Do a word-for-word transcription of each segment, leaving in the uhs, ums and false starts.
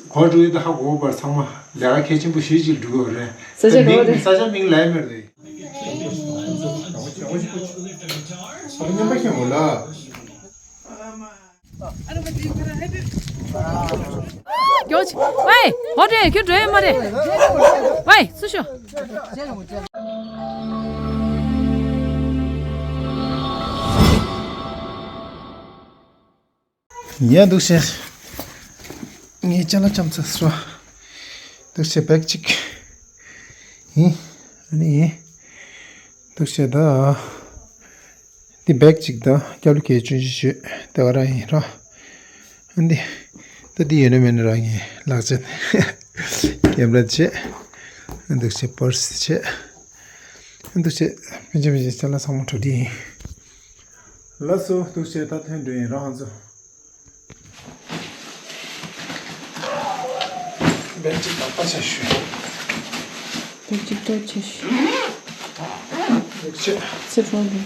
གོ་འགྲོ་ཡི་ད་ཧ་གོ་བར་ཚང་མ་ལས་ཀ་གལ་ཆེན་པོ་ཞེ་ཅིག་འགྲུབ་ཡོད་རེད། ས་ཆ་ག་བ་རེད། ས་ཆ་མིང་ལའི་མེར་རེད། ས་ཆ་མིང་ལའི་མེར་རེད། ས་ཆ་མིང་ལའི་མེར་རེད། ཡོ་ཆི། ཝེ། ཧོ་ཏེ་ཁྱོད་འགྲོ་ཡ་མ་རེད། ཝེ། སུ་ཤོ། ཡ་འདུག་བྱས། ངས་ཅ་ལག་ཙམ་ཚ་སོ། འདུག་བྱས་བེག་གཅིག་ཡིན། ཨ་ནི། འདུག་བྱས་ད། འདི་བེག་གཅིག་དང་སྐྱབས་ལུག་གས་ཆུང་ཆུང་བྱོས་དེ་བ་རང་ཡིན་རོ། འདི། ད་འདི་ཡོད་ན་མེད་ན་རང་ཡིན་ལག་ཆ་ནི། ཀེམ་ར་བྱས། འདུག་བྱས་པར་སི་བྱས། འདུག་བྱས་ཕན་ཆད་ཕན་ཆད་ཅ་ལག་ཚང་མ་གྲ་སྒྲིག་ཡིན། ལགས་སོ་འདུག་བྱས་ད་ཐོན་འགྲོ་ཡིན་རང་ཚོ། བེག་གཅིག་དང་པ་ཆ་ཞུ། བེག་གཅིག་ཏོག་ཆ་ཞུ། བེག་ཆེ། ཚེ་ཕྲུག་གི།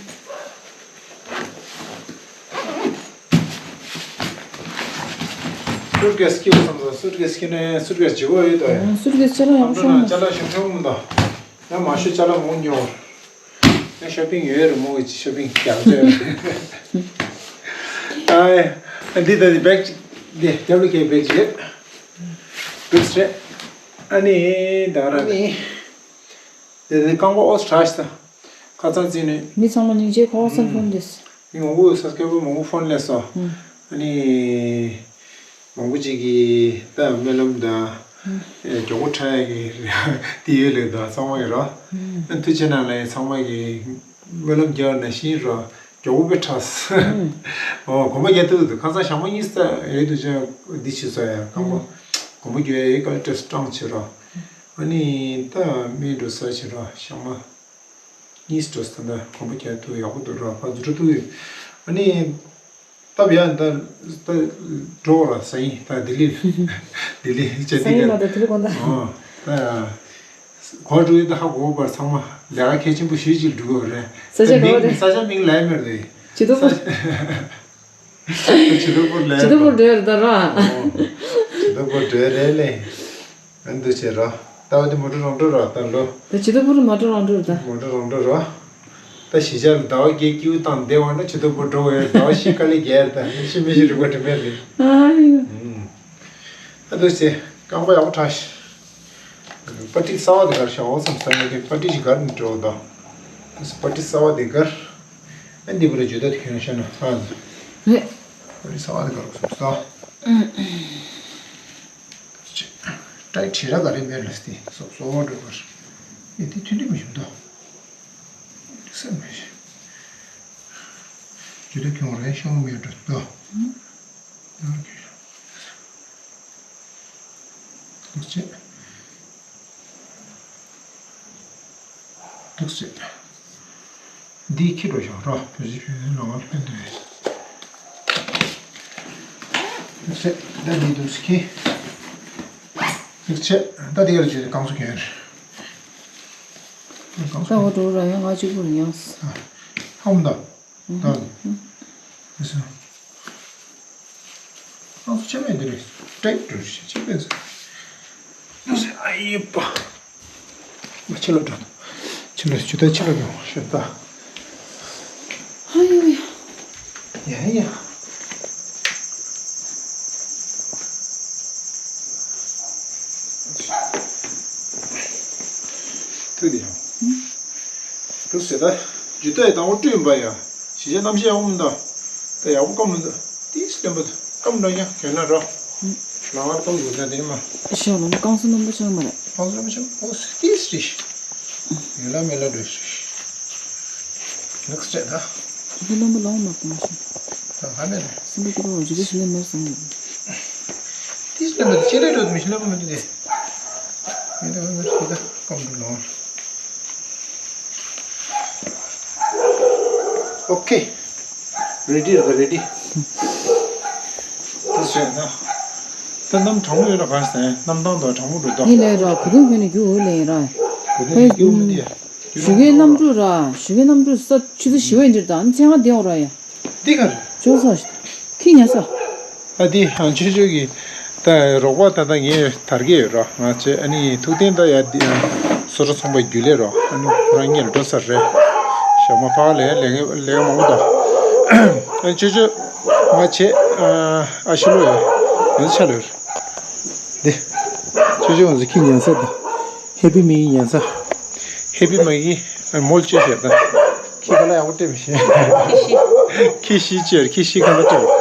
སུཊ་ཀེས་སྐྱིད་པོ་བསམ་སོང་། སུཊ་ཀེས་སྐྱིད་ནས་སུཊ་ཀེས་ལྗིད་པོ་ཡོད་དོ། སུཊ་ཀེས་ཅ་ལག་ཡག་པོ་ཤོང་མ་སོང་། ཅ་ལག་ཞིག་ཐོན་མི་འདུག་ཡང་མ་ཤོད་ཅ་ལག་མང་ཉོ། ཡང་ཤོ་པིང་ཡོད་རེད་མོ་གི་ཤོ་པིང་རྒྱག་འདོད། ཨ་འདི་ད་འདི་བེག་ཅིག་འདི་ཌབ་ལུ་ཀེ་བེག་ཅིག་ཡོད། བེག་རེད། ཨ་ནི་ད་ར་ནི་དེ་ནི་རྐང་པ་ཨོ་སི་ཁྲ་ཤི་ད་ཁ་ཚང་རྩིས་ནི། མི་ཚང་མ་སྙིང་རྗེ་ཁོག་སང་ཕུན་ཏེས། མི་མང་པོ་ས་སྐྱོ་པོ་མང་པོ་ཕོན་སླེབས་སོང་། ཨ་ནི། མང་པོ་ཅིག་གིས་ད་སྨོན་ལམ་དང་། ཨེ་མགྱོགས་པོ་ཁྲ་ཡག་གི་དེ་ཡོད་ལེ་ད་ཚང་མ་ཡོད་རོ། ཨ་ཐུགས་རྗེ་གནང་ལེ་ཚང་མ་གིས་སྨོན་ལམ་རྒྱག་ནང་བཞིན་རོ་མགྱོགས་པོ་དཔེ་ཁྲ། ཨོ་གོམ་པ་རྒྱག་ཐུབ་འདུག་ཁ་སང་ཞག་མ་གཉིས་ཙམ་ཡོད་དུས་ཅང་འདི་བྱས་སོ་ཡ་རྐང་པ་གོམ་པ་རྒྱག་ཡ་ཡོད་ཀ་ཏྲེས་སྤྲང་བྱེད་རོ། ཨ་ནི་ད་སྨན་འགྲོ་ས་བྱེད་རོ་ཞག་མ། གཉིས་སྤྲོ་ས་ད་གོམ་པ་རྒྱག་ཐུབ་ཡག་པོ་འདུག་ར་ཕར་འཛུལ་ཐུབ་ཡོད། ཨ་ནི། སྟབས་ཡག་ད་ད་འགྲོ་ར་ས་ཡིན་ད་ལྡི་ལི། ལྡི་ལི་ཅན་ས་ཡིན་མ་ད་ལྡི་ལི་དགོན་ད། ཨོ། ད་གོ་འགྲོ་ཡི་ད་ཧ་གོ་བར་ཚང་མ་ལས་ཀ་གལ་ཆེན་པོ་ཞེ་ཅིག་འགྲུབ་ཡོད་རེད། ས་ཆ་ག་བ་རེད། ས་ཆ་མིང་ལའི་མེར་རེད། ཇི་ལྟ་བུ། ས་ཆ། ཇི་ལྟ་བུ་ལའི་ཇི་ལྟ་བུ་འགྲོ་ཡོད་ད་ར། ཨོ། ཇི་ལྟ་བུ་འགྲོ་རེད་ལེ། ཨ་འདུ་བྱེད་རོ། ལྟ་བ་དེ་མོ་ཊ་རང་འགྲོ་རོ་ད་ལོ། ད་ཇི་ལྟ་བུ་རུ་མ་འགྲོ་རང་འགྲོ་རེད་ད། མོ་ཊ་རང་འགྲོ་རོ། ད་གཞིས་ཆགས་ལ་ཟླ་བ་བརྒྱད་སྐྱིད་པོ་བཏང་བསྡད་བ་ན་ཇི་ལྟ་བུ་འགྲོ་བའི་ཟླ་བ་བཞི་དཀའ་ལས་རྒྱག་ད་ཤི་མི་ཤི་རིག་པ་དྲི་མེད་རེད། ཨ་ཡོ། ཨ་འདུ་བྱེད་རྐང་པ་ཡག་པོ་ཁྲ་ཤི། པ་ཏི་གསར་བ་དེ་གར་ཤོག་འོ་བསམ་ས་ནས་དེ་པ་ཏི་ཞིག་གར་ནས་འགྲོ་ད། པ་ཏི་གསར་བ་དེ་གར། ཨ་འདི་བུ་ར་ཇུ་ད་དེ་ཁྱོད་ཤ་ན་ཧ། རེད། པ་ཏི་གསར་བ་དེ་གར་བསམ་ས། ཏའི་ཁྲི་ར་ག་རེ་མེད་ལ་སྟེ་སོ་སོ་བ་འགྲོ་བར་ཨེ་དེ་མཐུན་སྒྲིལ་མི་ཞུམ་དོ། སེམས་མེད་ཤེ། ཇུ་ད་ཁྱོང་རེ་ཤོང་མེད་འགྲོ་དོ། ཡང་ཁྱོད་ཤོང་། ལོག་ཅེ། འདུག་སེ། འདི་ཁྱི་འགྲོ་ཤོག་རོ། བོད་ཟི་བོད་ཟི་ལོང་བ་ཕན་ཐོགས་ཡོད། འདུག་སེ། ད་འདི་འདུག་སེ་ཁྱི། འདུག་སེ། ད་འདི་ཡར་བྱས་ཏེ་རྐང་བཙུགས་ཀྱི་ཡོད་རེད། རྐང་ད་འོ་བཙུགས་འགྲོ་ར་ཡང་ང་གཅིག་པུ་རེད་ཡང་། ཨ། ཧམ་ད། ད། འདུག་སེ། ཨ་ཚོ་ཆེ་མེད་འདི་རེད། ཏྲེག་ཏྲུ་ཞིག་ཅིག་ཕེབས་སོང་། ཨ་ཡེ་པ། མ་ཕྱི་ལོགས་འགྲོ། ཕྱི་ལོགས་ཇུ་ད་ཕྱི་ལོགས་འགྲོ་ཞོད་ད། ཨ་ཡེ་ཡེ། ཡ་ཡ། ཐུག་དེ་ཡང་། ཐུག་ཟེར་ད། ཇུ་ད་ཡི་དང་པོ་སྤྲོད་པ་ཡ། གཞིས་ཆགས་གནམ་གཤིས་ཡག་པོ་མི་འདུག་ད་ཡག་པོ་སྐམ་མི་འདུག་ཏིས་སྟོན་པ་སྐམ་འགྲོ་ཡ་གྱོན་ན་རོ། ལང་ལ་སྐམ་དགོས་ན་དེ་མ། ཤ་ལ་རྐང་སོ་རྣམ་པ་ཆགས་མ་རེད། རྐང་སོ་རྣམ་པ་ཆགས་ཨོ་ཏིས་རེད། ཡོད་ལ་མེད་ལ་འགྲོ་ཤི། ནགས་སྤྲད་ད། ཇི་ལྟར་རྣམ་པ་ལོང་མ་གཏོང་ཞིང་། ད་ཧ་མེད་རེད། སེམས་པ་སྐྱིད་པོ་ཇི་ལྟར་ཞི་ལས་མེད་བསམ་ཡོད། ཏིས་རྣམ་པ་ཅི་རེད་འགྲོ་དུ་མི་ཤི་ལ་མ་མི་འདུག་དེ། མི་འདུག་མི་འདུག་ད་སྐམ་འགྲོ་ལོང་། ཨོ་ཁེ། རེ་ཌི་རེད་པ་རེ་ཌི། ད་བཤད་ན། ད་གནམ་གྲང་མོ་ཡོད་ན་གང་ཟེར་གནམ་ཐང་དུ་གྲང་མོ་འགྲོ་ད། ངས་ལས་ར་བུ་དུང་ཁྱོད་ནས་རྒྱུ་འོ་ལས་ར། བུ་དུང་ཁྱོད་རྒྱུ་མི་འདི་ཡ། ཞུ་མཁན་གནམ་གྲུ་ར་ཞུ་མཁན་གནམ་གྲུ་ས་ཆུ་ཚོད་བཞི་པ་ཡིན་འདིར་དང་མཚན་ཁ་ལྡན་འོ་ར་ཡ། འདི་ག་རེ། ཅོ་ས་ཁྱི་ཉ་ས། ཨ་འདི་ཧང་ཆོས་ཆོས་ཀྱི་ད། ད་རོགས་པ་ད་ལྟ་ངས་དར་གྱི་ཡོད་རོ། ང་ཚོས་ཨ་ནི་ཐུགས་རྟེན་ད་ཡ་འདི་བཟོ་གྲྭ་ཚོང་པ་རྒྱུད་ལས་རོ། ཨ་ནི་ཁོ་རང་གཉིས་ལ་འགྲོ་ས་རེད། ཞག་མ་ཕ་ལས་ལས་ཀ་ལས་ཀ་མང་པོ་འདུག་ཨ་ནི་ཅོ་ཅོ་ང་བྱས། ཨ་ཤི་ལོ་ཡོད། ང་ཚོ་ཆ་ལོ་ཡོད། འདི་ཅོ་ཅོ་ང་ཚོ་ཁྱི་ཉན་ས་དང་ཧེ་པི་མི་ཡི་ཉན་ས། ཧེ་པི་མ་གི་མོལ་ཅེས་བཤད་ད། ཁྱི་ཁ་ལ་ཡག་པོ་སྤྲད་མི་ཤེས། ཁྱི་ཤི་ཅེར་ཁྱི་ཤི་ཁ་ལ་སྤྲད།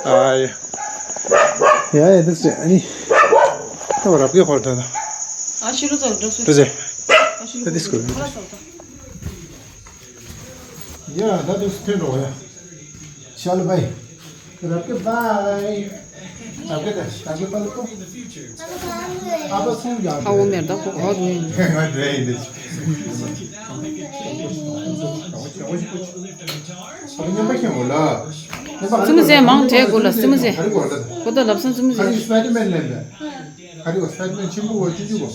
ཨ་ཡ། ཡ་ཡ་འདི་ཟེར་ཨ་ནི། ད་བ་རབ་གི་ཧོར་ད་ད། ཨ་ཤི་ལོ་ཚོ་འགྲོ་སོང་། འདི་ཟེར། ཨ་ཤི་ལོ་ད་འདི་སྐོར། ཁ་ལ་སོང་ད། ཡ་ད་འདི་སུ་ཐོན་འགྲོ་ཡ། ཤ་ལ་བའི། རབ་གི་བའི། རབ་གི་ད་རབ་གི་པ་ལ་པོ། ཨ་ཕ་སོང་ཡ། ཨ་འོ་མེར་ད་ཁོ་ག་བ་འགྲོ་ཡིན། ང་འགྲོ་ཡིན་འདི། ཨ་ཕ་མཉམ་པ་ཁྱེད་འོ་ལ། སི་མོ་ཟེ་མང་དྲས་དགོས་ལ་སི་མོ་ཟེ། ག་རེ་གོ་ལ། ཁོ་ད་ལབ་སོང་སི་མོ་ཟེ། ག་རེ་སི་པའི་ཌར་མེན་ལབ་པས། ག་རེ་གོ་སི་པའི་ཌར་མེན་ཆེན་པོ་གོ་ཅུ་ཅུ་གོ།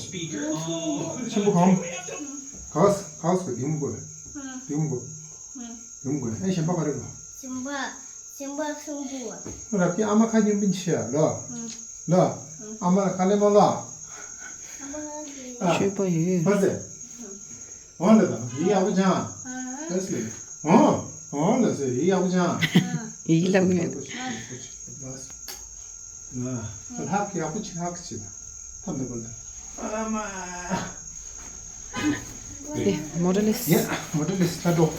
ཆེན་པོ་གང་། ག་ག་ག་དེ་མོ་གོ། དེ་མོ་གོ། ཡོང་དགོས། ཨེ་གཞན་པ་ག་རེ་གོ། གཞན་པ་གཞན་པ་གསུམ་པོ། རབ་ཀྱི་ཨ་མ་ཁ་སྙོམ་པིན་ཆེ་ལ། ལ། ཨ་མ་ལ་ཁ་ལེ་མོ་ལ། ཨ་མ་ལ་ལེ། ཆོས་པ་ཡོད། ཧ་ཟེ། འོང་ལ་དང་ཡི་ཡག་པོ་ཅང་། ཨ་ཟེ། འོང་། འོང་ལ་ཟེ་ཡི་ཡག་པོ་ཅང་། ཡི་ལ་མེད། ལ། ལྷག་ཡག་པོ་ཅིག་ལྷག་ཅིག་ལ། ཐབས་མེད་པ་ལ། ཨ་མ། ཨེ། མོ་ཊ་ལེས། ཡ། མོ་ཊ་ལེས་ལྷ་འགྲོ།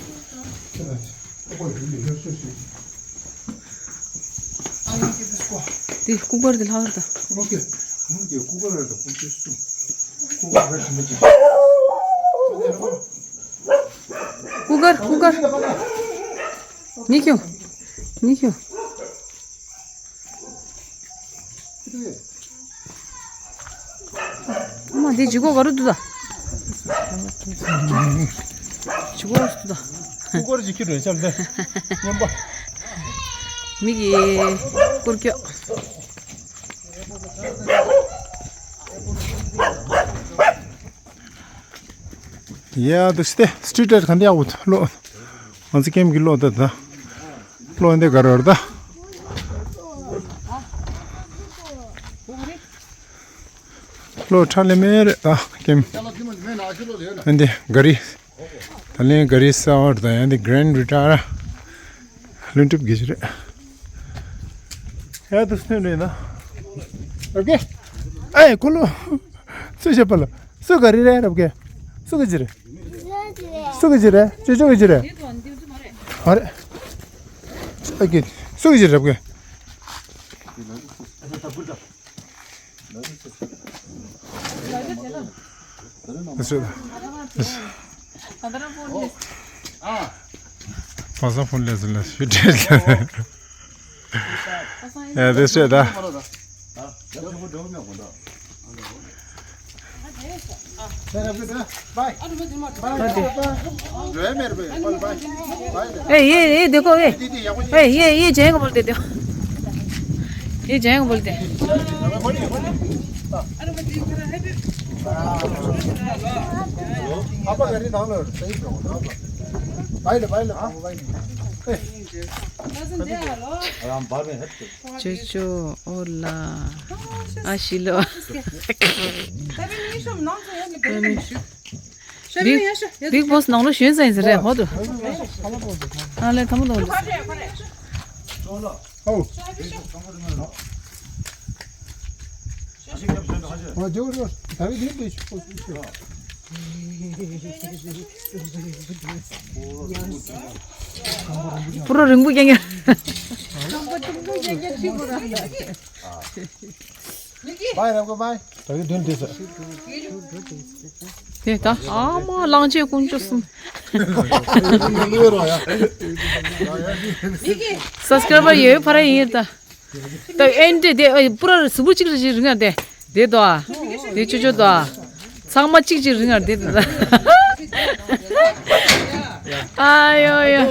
དེ་ལྐུགས་པར་དེ་ལྷག་ར་ད། ལྐུགས་པར་ལྐུགས་པར། ཉི་ཁྱོ། ཉི་ཁྱོ། ཨ་མ་འདི་ལྗིད་ཁོག་ག་རུ་འདུག་ད། ལྗིད་ཁོག་རུ་འདུག་ད། ལྐུགས་པར་ཅིག་ཁྱེར་རོགས་བྱམས་པས། མཉམ་པ། མི་གི་སྐོར་སྐྱོད། ཡ་འདུག་སྟེ་སི་ཊི་རི་ཊི་ལའི་ཊི་ག་འདི་ཡག་པོ་འདུག་ལོ། ང་ཚོ་ཀེམ་གྱི་ལོ་འདི་ད། ལོ་འདི་ག་རེ་རེད་ད། ལོ་ཁྲ་ལེ་མེ་རེད་ད་ཀེམ། འདི་ག་རི། ད་ལན་ག་རི་ས་འོར་ད་ཡང་འདི་གྷ་རན་ཌི་རི་ཊ་ཡར། ལྷུན་གྲུབ་དགེ་བཤེས་རེད། ཡ་འདུག་སྟེ་རེད་ན། ཨོ་ཀེ། ཨེ་ཁོ་ལོ། སུ་ཞབས་པ་ལ། སུ་ག་རེ་རེད་རབ་གེ། སུ་ག་ཅི་རེད། སུ་ག་ཅི་རེད། ཅོ་ཅོ་ག་ཅི་རེད། ཨ་རེ། ཨ་ཀེ། སུ་ག་ཅི་རེད་རབ་གེ། སུ་ག་ཅི་རེད། ཕ་ས་ཕོན་ལས་ཟིན་ལ་ཞུ་བྲེལ་ལ། ཡ་དེ་བཤད་ད། ए, ये, ये देखो, ए। ए, ये, ये जय को बोलते दो। ये जय को बोलते। ཅོ་ཅོ་ཨོ་ལ། ཨ་ཤི་ལོ། ཝིག་ཝིག་བོས་ནང་ལོ་ཞོན་ཙང་ཡིན་ཟེར་རེད་ཧོ་དུ། ཨ་ལེ་ཐ་མ་དང་། པུ་རོ་རིང་པོ་རྒྱག་ཡ། བའི་རབ་གོ་བའི། ད་གི་དོན་དེ་ཟེར། དེ་ད་ཨ་མ་གླང་ཆེན་དཀོན་མཆོག་གསུམ། སབ་སི་ཀ་རའི་བར་ཡོད་ཕ་ར་ཡིན་ད། ད་ཨེན་ཏྲེ་དེ་ཨེ་པུ་ར་གཟུགས་པོ་གཅིག་ལ་ཅིག་རིང་ང་དེ་དེ་དོ་ཨ། དེ་ཅོ་ཅོ་དོ་ཨ། ཚང་མ་གཅིག་ཅིག་རིང་ང་དེ་དོ་ཨ། ཨ་ཡོ་ཡོ།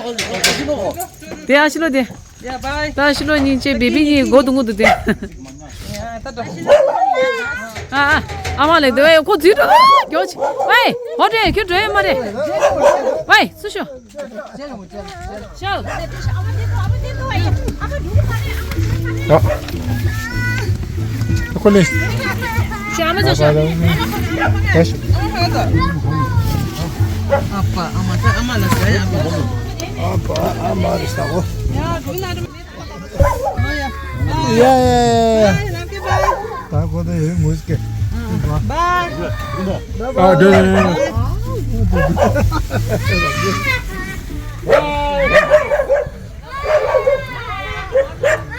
དེ་ཨ་ཤི་ལོ་དེ། ད་ཤི་ལོ་གཉིས་ཆེ་བེ་བི་གཉིས་སྒོ་དུ་ངུ་དུ་དེ། ཨ་ཨ་ཨ་མ་ལེ་དེ་ཨེ་ཁོ་ཛི་ཏོ་གྱོ་ཆི་ཝེ་ཧོ་ཏེ་ཁྱོད་འགྲོ་ཡ་མ་རེད། ཝེ་སུ་ཤོ། ཤོ། ཁོ་ལེ། ཤ་མ་ཟ་ཤ། ཨ་ཕ་ཨ་མ་ད་ཨ་མ་ལ་ཟ་ཡ་ཨ་ཕ། ཨ་ཕ་ཨ་མ་རེ་ཟ་གོ། ཡ་ཡ་ཡ་ཡ། ད་ཁོ་ད་ཡོད་མུས་ཀེ། ཨ་དེ།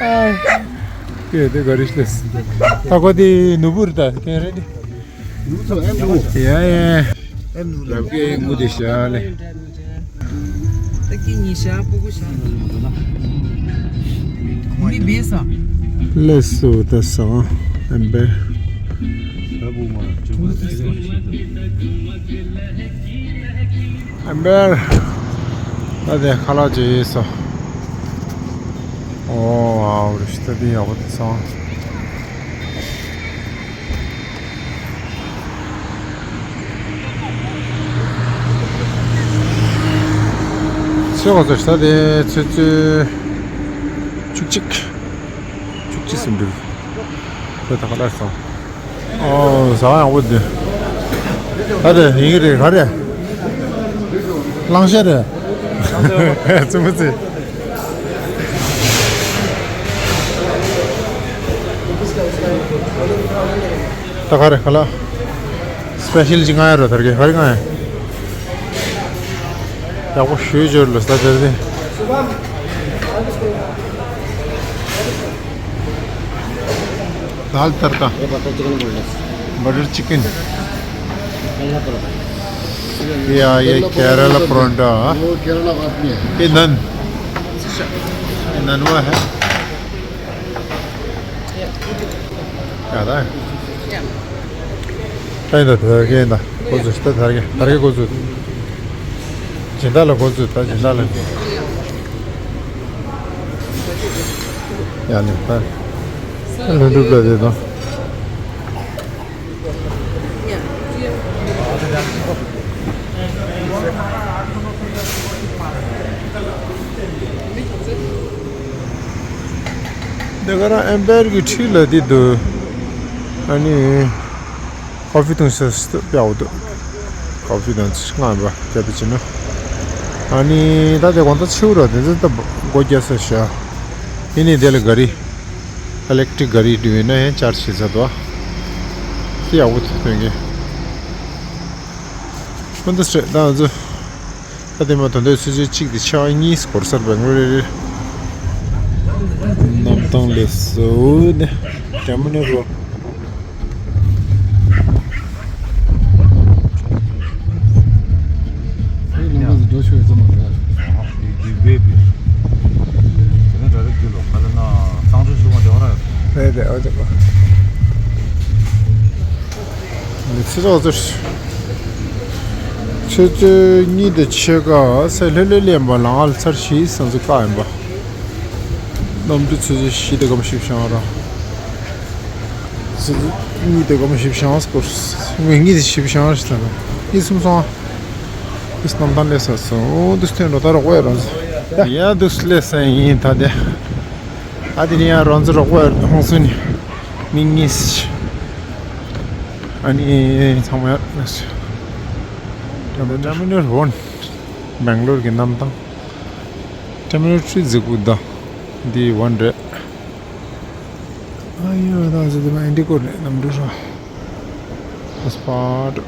ཨ། ཀེ་དེ་ག་རེ་ཤེས། ད་ཁོ་དེ་ནུ་བུར་ད་ཀེ་རེ་དེ། ཡ་ཡ། ལབ་ཀེ་ངུ་དེ་ཤ་ལེ། ད་ཀེ་ཉི་ཤ་པུ་གུ་ཤ། མི་བེ་ས། ལེ་སུ་ད་ས་ཨམ་བེ། ཨམ་བེ། ད་དེ་ཁ་ལག་ཅིག་ཡིན་སོ། ཨོ་ཨའོ་རི་ཤི་ད་དེ་ཡག་པོ་དེ་སོང་། ཚོད་ག་ཚོད་ཤ་དེ་ཚོད་ཚོད་བཅུ་གཅིག་བཅུ་གཅིག་སུམ་འགྲིག་ཁོས་ད་ག་ལ་སོང་། ཨོ་ཟ་ཡག་པོ་འདུག་ཨ་རེ་ཡིན་གྱི་རེད་ག་རེ། གླང་ཤ་རེད། ཙི་མོ་ཙི། ད་ག་རེ་ག་ལ། སི་པེ་ཤལ་ཅིག་མངགས་ཡ་རོ་དར་གི་ག་རེ་མངགས་ཡ། ཡག་པོ་ཞུ་ཅོར་ལ་ས་དེར་དེ། दाल तड़का। ये बटर चिकन बोल रहे हैं। Butter chicken. केरला परोठा। ये आ, ये केरला परोठा। वो केरला आदमी है। ये नन। ये ननवा है। क्या था? ད་ཡིན་ད་དེ་ག་ཡིན་ད་འགོ་ཚུགས་ད་དར་གི་དར་གི་འགོ་ཚུགས། སྦྱིན་བདག་ལ་འགོ་ཚུགས་ད་སྦྱིན་བདག་ལ། ཡ་ནི་ད་ལྷུན་གྲུབ་ལ་དེ་དང་། འདི་ག་རང་ཨེམ་པེར་གྱི་འཁྲིས་ལ་དེ་འདུག་ཨ་ནི། ཀོ་ཕི་འཐུང་ས་སུ་དཔེ་ཡག་པོ་འདུག་ཀོ་ཕི་དང་ཚིག་སྔགས་པ་རྒྱབ་པ་བྱས་ན། ཨ་ནི་ད་དེ་དགོང་དག་ཕྱི་པོ་ར་དེ་ཚོ་ད་སྒོ་རྒྱག་ས་བཞག་ཡིན་ནའི་དེ་ལ་ག་རི། ཨི་ལེག་ཊིག་ག་རི་འགྲོ་ཡིན་ན་ཡང་ཅར་ཇི་བྱེད་ས་འདུག་ཨ། དེ་ཡག་པོ་འདུག་སྟོན་གི་ཁོ་འདི་སྤྲད་ད་ང་ཚོ། ད་དེ་མ་ད་ལྟའི་ཆུ་ཚོད་གཅིག་དང་ཕྱེད་ཀ་གཉིས་འགོར་སར་བེང་ལོར་རེད། གནམ་ཐང་ལེགས་སོ་ནས་ཊར་མི་ནལ་རོ། ཨེ་ལམ་ཁ་འགྲོ་ཆོག་ཡོད་ས་མ་རེད། རེད་རེད། འོ་དེ་གོ། མི་ཚེ་རོགས་ཚོར། ཆུ་ཚོད་གཉིས་དང་ཕྱེད་ཀ་སེ་ལྷོད་ལྷོད་ལེན་པ་ལ་ང་ལ་ཚར་བཞི་སང་ཚོ་བཀག་ཡིན་པ། གནམ་གྲུ་ཆུ་ཚོད་བཞི་དང་སྐར་མ་བཞི་བཅུ་ཞེ་ལྔ་ར། ཆུ་ཚོད་གཉིས་དང་སྐར་མ་བཞི་བཅུ་ཞེ་ལྔ་སྐོར། ངས་གཉིས་དང་བཞི་བཅུ་ཞེ་ལྔ་ཞིག་ལྟ་ན། གཉིས་གསུམ་སོང་ཨ། ཏིས་གནམ་ཐང་སླེབས་ཚར་སོང་། འོ་འདུག་སྟོན་རོགས་ད་རོགས་པ་ཡ་རང་ཚོ། ཡ་འདུག་སླེབས་ས་ཡིན་ད་དེ། ཨ་དེ་ནི་ཡང་རང་ཚོ་རོགས་པ་ཧོང་སུ་ནི་མི་གཉིས། ཨ་ནི་ཚང་མ་ཡར་སླེབས་སོང་། ཊར་མི་ནལ་ཝན། བེང་ལོར་གྱི་གནམ་ཐང་། ཊར་མི་ནལ་ཐྲི་རྫིག་པོ་འདུག་འདི་ཝན་རེད། ཨ་ཡོ་ད་ཚོ་འདི་མ་ཨིན་ཌི་གོ་རེད་གནམ་གྲུ་ར། ཨ་སི་པ་ཊི།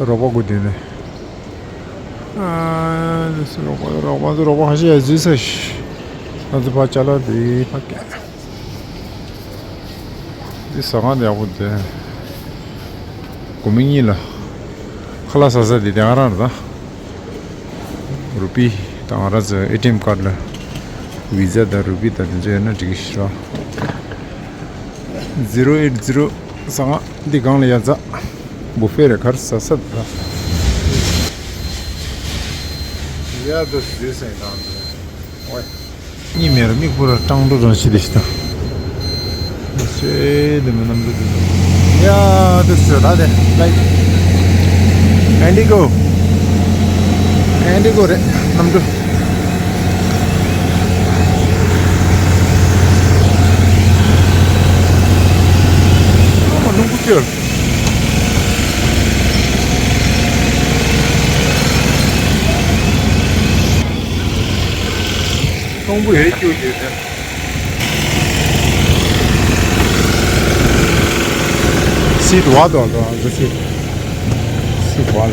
རོགས་པ་དགོས་དེ་ནས། ཨ་ནི་སུ་རོགས་པ་རོགས་པ་ཚོ་རོགས་པ་ཁ་ཤས་ཡ་འཛུལ་ས་ཤི། ང་ཚོ་ཕར་ཅ་ལག་དེ་ཕར་བསྐྱལ། འདི་ཟ་ཁང་དེ་ཡག་པོ་འདུག་དགོས་མི་གཉིས་ལ། ཁ་ལག་ཟ་ས་དེ་དེ་ང་རང་རེད་ད། རུ་པི་དང་ང་རང་ཚོ་ཨེ་ཊི་ཨེམ་ཀར་ལ། བི་ཛ་དང་རུ་པི་དང་དེ་ཚོ་ཡོད་ན་འགྲིག་གི་ཤི་ར། ཛི་རོ་ཨེ་ཊི་ཛི་རོ་ཟ་ཁང་འདི་སྒང་ལ་ཡ་ཛ། བུ་ཕེ་རེད་གར་ཟ་ས་ད། ཡ་དུ་ཟི་སེང་དང་དུ། ཨོའི། གཉིས་མེད་ར་མིག་པུ་ར་སྤྲང་འགྲོ་རང་ཤི་དེ་ཤི་ད། ཤེས་དེ་མི་རྣམ་འགྲོ་དེ། ཡ་དུ་ཟི་ད་དེ་ལའིག་ཨིན་ཌི་གོ། ཨིན་ཌི་གོ་རེད་གནམ་གྲུ། སྟོང་པོ་ཡོད་སྐྱོ་གི་རེད། སི་དུ་བ་དོ་དོ་ཟེར་སི། སི་དུ་བ་ལ།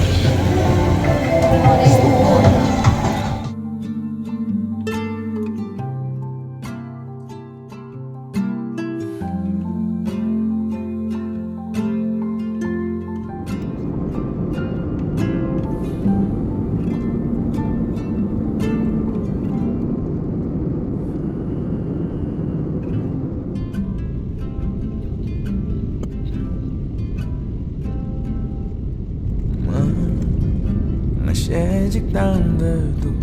ང་ཤེས་ཅིག་བཏང་འདོད་འདུག་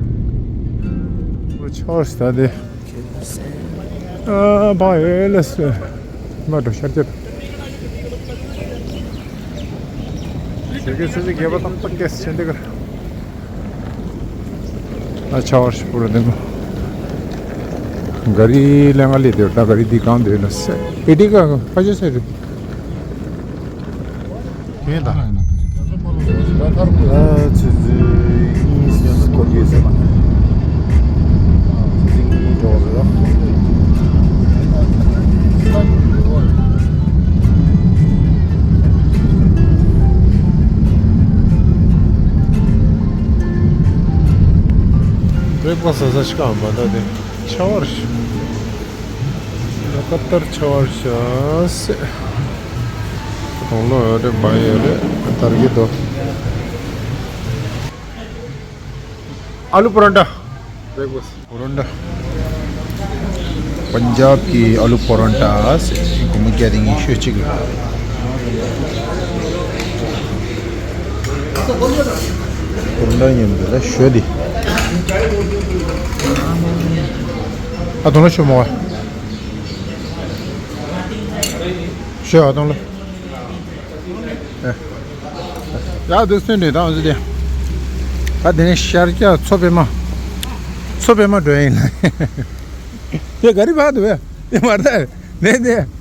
ཆར་ས་དེ། ཨ་བ་ཨེ་ལ་སི་མ་འགྲོ་ཤར་རྒྱབ། ཟེར་གི་ཚོད་ཅིག་རྒྱབ་པ་ཏག་ཏག་གེ་སི་ཆེན་དེ་གར། ཨ་ཆ་བར་ཞིག་པུ་ར་དེ་མོ། ག་རི་ལ་ང་ལི་དེ་ད་ག་རི་འདི་གང་དེ་ལ་སེ་ཨེ་ཏི་ག་ཕ་ཆེ་སེ་རི། ཡིན་ད། ཨ་ཙི་ཙི། གཉིས་སྐོར་གྱི་ཟེར་མ། ཙི་གཉིས་འགྲོ་བ་རེད། བེག་ཕ་སི་ཟ་ས་ཤི་ཀ་མ་ད་དེ་ཆ་བར་ཞིག་ལོ་ཀ་ཏར་ཆ་བར་ཤ་སེ། གོང་ལོ་ཡོད་རེད་བ་ཡོད་རེད་དར་གི་དོ། ཨ་ལུ་པ་རོན་ཊ། པ་རོན་ཊ། པན་ཇབ་ཀྱི་ཨ་ལུ་པ་རོན་ཊ་སེ་སྒོར་མོ་བརྒྱ་དེ་ཉི་ཤུ་གཅིག་ལ། པ་རོན་ཊ་མཉམ་དུ་ལ་ཞོ་དེ། ཨ་དོ་ལ་ཞོ་མོ་བ། ཞོ་ཨ་དོ་ལ། ཡ་དུ་སུན་ནས་དང་ཟི་དེ། ད་དེ་ནས་ཤར་རྒྱག་མཚོ་པདྨ། མཚོ་པདྨ་འགྲོ་ཡིན་ལ། དེ་ག་རི་བར་དུ་བས་དེ་མ་རེད་དེ་དེ།